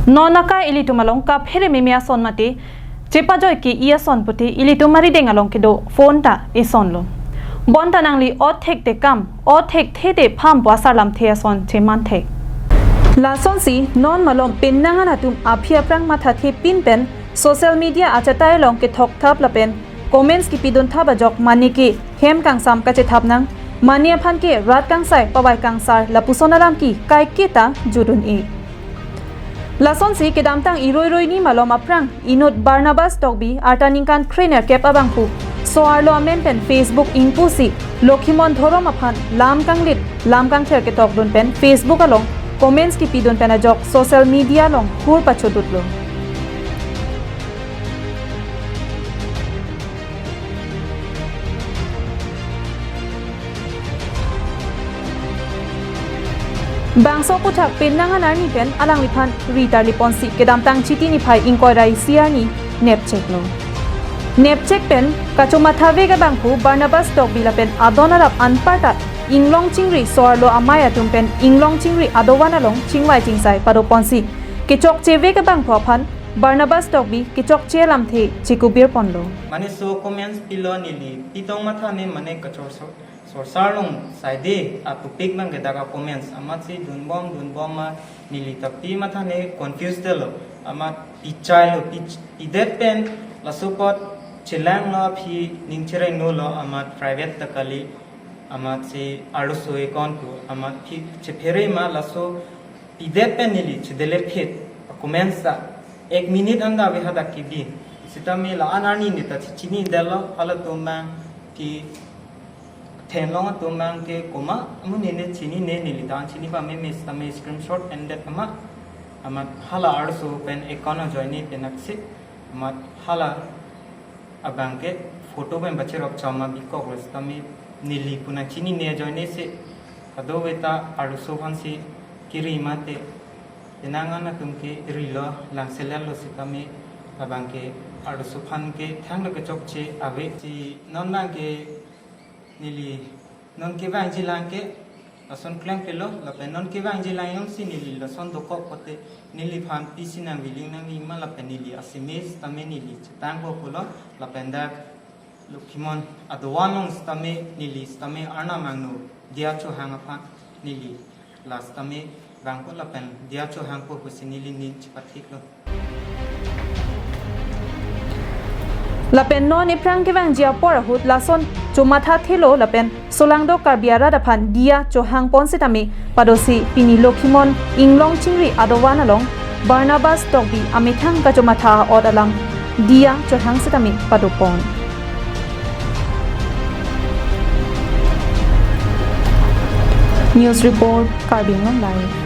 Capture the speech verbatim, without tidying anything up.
Non akai ilitum along kaphere meme ason mate chepajoi ke-i ason pute ilitum arideng along kedo phone ta esonlo. Bonta nangli othek tekam, othek thete pham pu asar lamthe ason cheman thek. Lasonsi non malom penang an atum aphi aphrang mathathe pin pen social media achatai along kethok thap lapen comments kipidun thap ajok mane ke hem kangsam kachethap nang, mane aphan ke rat kangsai pavai kangsar lapuson alam ke kaiketa judun-e. Lasonsi kedamtang iroi roi ni malom aphrang inut Barnabas Tokbi arta ningkan krenerkep abangphu so-arlo amen pen Facebook ingpusi Lokhimon Dhorom aphan lam kanglit lam kangther ketokdun pen Facebook along comments kipidun pen ajok social media along hur pachodutlo. Bangso aputhak penang an arni pen alangliphan ri tarliponsi kedamtang Chiti niphai ingkoi ra isi arni nepcheklo. Nepchek pen kachomatha vek abangphu Barnabas Tokbi lapen adon arap anparta inglong chingri so-arlo amei atum pen inglong chingri adovan along chingvai chingsai padoponsi kechokche vek abangphu aphan Barnabas Tokbi kechokche alamthe chekubir ponlo. Mane so comments pilo neli pitong matha ne mane kachor so sorsar along saide atupik bang ke dak a comments amatsi dunbom dunbom ma neli tapi matha ne confused lo amat pichai lo pich pidet pen laso apot chelanglo aphi ning cherengno lo amat private ta kali amatsi arloso account pu amat phi chephere ma laso pidet pen neli chedele phit comments ta ek minute anda ave hadak kebi sitame la-an arni ne ta chechinidetlo halatum bang ke thenlong atum bang ke koma amu ne ne chinine neli ta chinipameme sitame screenshot endet ama amat hala arloso pen account ajoine pen aksi amat hala abang ke photo pen bacherok chama bikoklo sitame neli pu nangchinine ajoine si kadokave ta arloso aphansi kiri mate penang an atum ke rilo langseletlo sitame abang ke arloso aphan ke thanglo kechokche ave si non bang ke neli non kevangjilang ke lason klemklelo lapen non kevangjilang jongsi neli lason dokok pote neliphan pisi nangviling nangvima lapen neli asime sitame neli chetangpo pulo lapen dak Lokhimon adovan along sitame neli sitame Arnam angno diya chohang aphan neli la sitame vangpo lapen diya chohangpo pusi neli ning chepathiklo. Lapen non ephrang kevangji apor ahut lason chomathathelo lapen solangdo Karbi arat aphan diya chohangpon sitame padosi pini Lokhimon inglong chingri adovan along Barnabas Tokbi amethang kachomatha ot alam diya chohang sitame padopon. News report, Karbi Anglong Live.